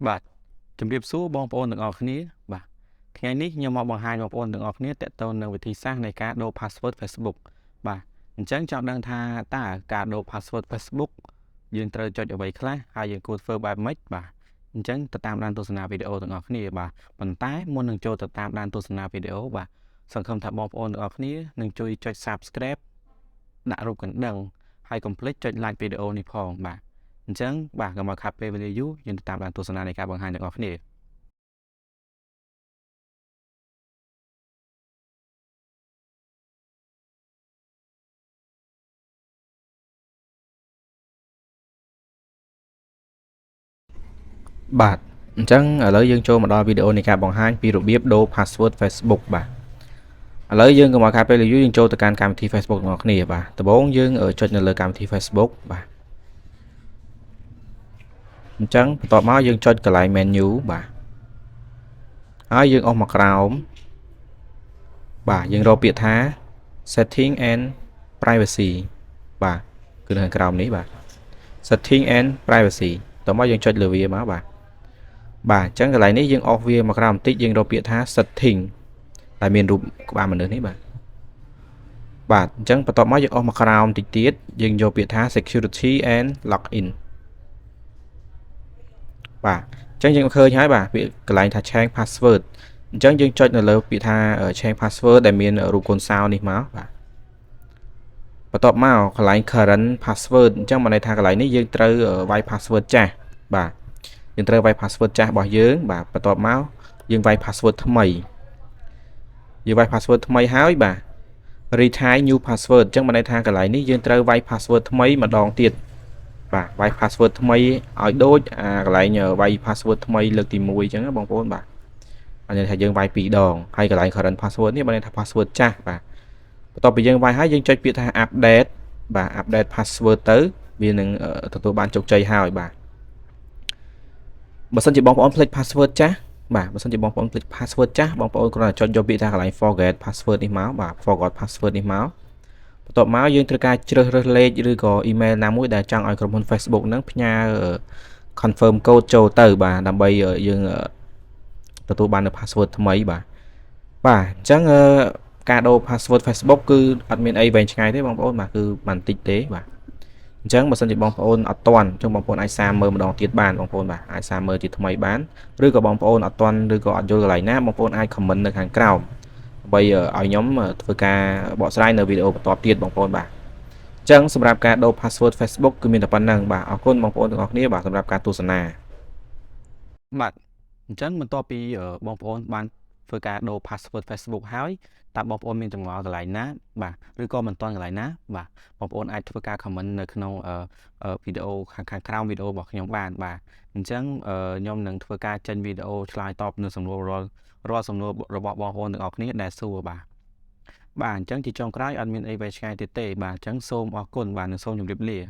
បាទជំរាបសួរបងប្អូនទាំងអស់គ្នាបាទថ្ងៃនេះខ្ញុំមកបង្ហាញបងប្អូនទាំងអស់គ្នាតទៅនឹងវិធីសាស្ត្រនៃការដូរ password Facebook បាទអញ្ចឹងចង់ដឹងថាតើការដូរ password Facebook យើងត្រូវចុចអ្វីខ្លះហើយយើងគួរធ្វើបែបម៉េចបាទអញ្ចឹងទៅតាមដានទស្សនាវីដេអូទាំងអស់គ្នាបាទប៉ុន្តែមុននឹងចូលទៅតាមដានទស្សនាវីដេអូបាទសង្ឃឹមថាបងប្អូនទាំងអស់គ្នានឹងជួយចុច Subscribe ដាក់រូបកណ្ដឹងហើយកុំភ្លេចចុច Like វីដេអូនេះផងបាទអញ្ចឹងបាទកុំឲ្យខាត់ពេលវេលាយូរយើងទៅតាមដានទស្សនានៃការបង្ហាញទាំងអស់គ្នា បាទអញ្ចឹងឥឡូវយើងចូលមកដល់វីដេអូនៃការបង្ហាញពីរបៀបដូរ password Facebook បាទឥឡូវយើងកុំឲ្យខាតពេលយូរយើងចូលទៅកាន់កម្មវិធី Facebook ទាំងអស់គ្នាបាទដំបូងយើងចុចនៅលើកម្មវិធី Facebook បាទអញ្ចឹងបន្ទាប់មកយើងចុចកន្លែង menu បាទហើយយើងអស់មកក្រោមបាទយើងរកពាក្យថា setting and privacy បាទគឺនៅខាងក្រោមនេះបាទ setting and privacy តោះមកយើងចុចលើវាមកបាទបាទអញ្ចឹងកន្លែងនេះយើងអស់វាមកក្រោមបន្តិចយើងរកពាក្យថា setting ដែលមានរូបក្បាលមនុស្សនេះបាទបាទអញ្ចឹងបន្ទាប់មកយើងអស់មកក្រោមតិចទៀតយើងយកពាក្យថា security and login បាទអញ្ចឹងយើងឃើញហើយបាទពាក្យកន្លែងថា change password អញ្ចឹងយើងចុចនៅលើពាក្យថា change password ដែលមានរូបកូនសោនេះមកបាទបន្ទាប់មកកន្លែង current password អញ្ចឹងមានន័យថាកន្លែងនេះយើងត្រូវវាយ password ចាស់បាទយើងត្រូវវាយ password ចាស់របស់យើងបាទបន្ទាប់មកយើងវាយ password ថ្មីយើងវាយ password ថ្មីហើយបាទ retype new password អញ្ចឹងមានន័យថាកន្លែងនេះយើងត្រូវវាយ password ថ្មីម្ដងទៀតបាទវាយ password ថ្មីឲ្យដូចអាកន្លែងវាយ password ថ្មីលើកទី1អញ្ចឹងបងប្អូនបាទអានេះថាយើងវាយ2ដងហើយកន្លែង current password នេះបានន័យថា password ចាស់បាទបន្ទាប់ពីយើងវាយហើយយើងចុចពាក្យថា update បាទ update password ទៅវានឹងទទួលបានជោគជ័យហើយបាទបើសិនជាបងប្អូនភ្លេច password ចាស់បាទបើសិនជាបងប្អូនភ្លេច password ចាស់បងប្អូនគ្រាន់តែចុចយកពាក្យថាកន្លែង forget password នេះមកបាទ forgot password នេះមកបន្ទាប់មកយើងត្រូវការជ្រើសរើសលេខឬក៏ email ណាមួយដែលចង់ឲ្យក្រុមហ៊ុន Facebook ហ្នឹងផ្ញើ confirm code ចូលទៅបាទដើម្បីយើងទទួលបាននៅ password ថ្មីបាទបាទអញ្ចឹងការដូរ password Facebook គឺអត់មានអីវែងឆ្ងាយទេបងប្អូនបាទគឺបានតិចទេបាទអញ្ចឹងបើសិនជាបងប្អូនអត់ទាន់អញ្ចឹងបងប្អូនអាចសាមើលម្ដងទៀតបានបងប្អូនបាទអាចសាមើលជាថ្មីបានឬក៏បងប្អូនអត់ទាន់ឬក៏អត់យល់កន្លែងណាបងប្អូនអាច comment នៅខាងក្រោមដើម្បីឲ្យខ្ញុំធ្វើការបកស្រាយនៅវីដេអូបន្ទាប់ទៀតបងប្អូនបាទអញ្ចឹងសម្រាប់ការដូរ password Facebook គឺមានតែប៉ុណ្ណឹងបាទអរគុណបងប្អូនទាំងអស់គ្នាបាទសម្រាប់ការទស្សនា បាទអញ្ចឹងបន្ទាប់ពីបងប្អូនបានធ្វើការដូរ password Facebook ហើយតើបងប្អូនមានចម្ងល់កន្លែងណាបាទឬក៏មិនទាន់កន្លែងណាបាទបងប្អូនអាចធ្វើការ comment នៅក្នុងវីដេអូខាងក្រោមវីដេអូរបស់ខ្ញុំបានបាទអញ្ចឹងខ្ញុំនឹងធ្វើការចេញវីដេអូឆ្លើយតបនឹងសំណួររាល់រាល់សំណួររបស់បងប្អូនទាំងអស់គ្នាដែលសួរបាទបាទអញ្ចឹងជាចុងក្រោយអត់មានអីវែងឆ្ងាយទៀតទេបាទអញ្ចឹងសូមអរគុណបាទនិងសូមជម្រាបលា។